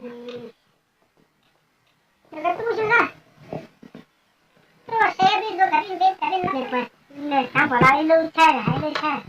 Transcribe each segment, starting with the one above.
Nws pom los ib lub tshaj, hais ib lub tshaj.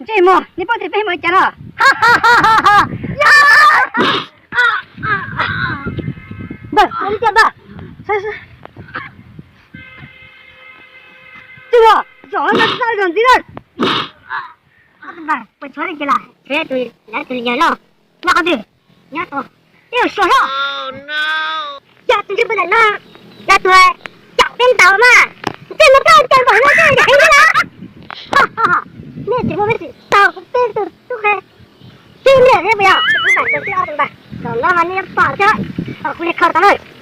Ntsej muag, nej paub tias peb mus li cas no? Npawg, ua li cas npawg? Ntsej muag, zaum no tsis tau zaum ntxiv lawm. Npawg, puas tshuav leej twg los? Tshuav tus, lawv tus yawg loj nyob qhov twg? Nyob rau, peb mus xyuas seb. Yog tus ntsej muag ntawm no yog tus cawm peb ntaus mas, ntsej muag koj ces npaum no koj yam heev thiab na. Nej tsis muaj peev xwm tau peb tus tub qhe. Tib niam thiab puas yog? Tus tub npawg, tus tub ob tus npawg, zaum no mas nej yuav pom thiab. Kuv li kho tau na.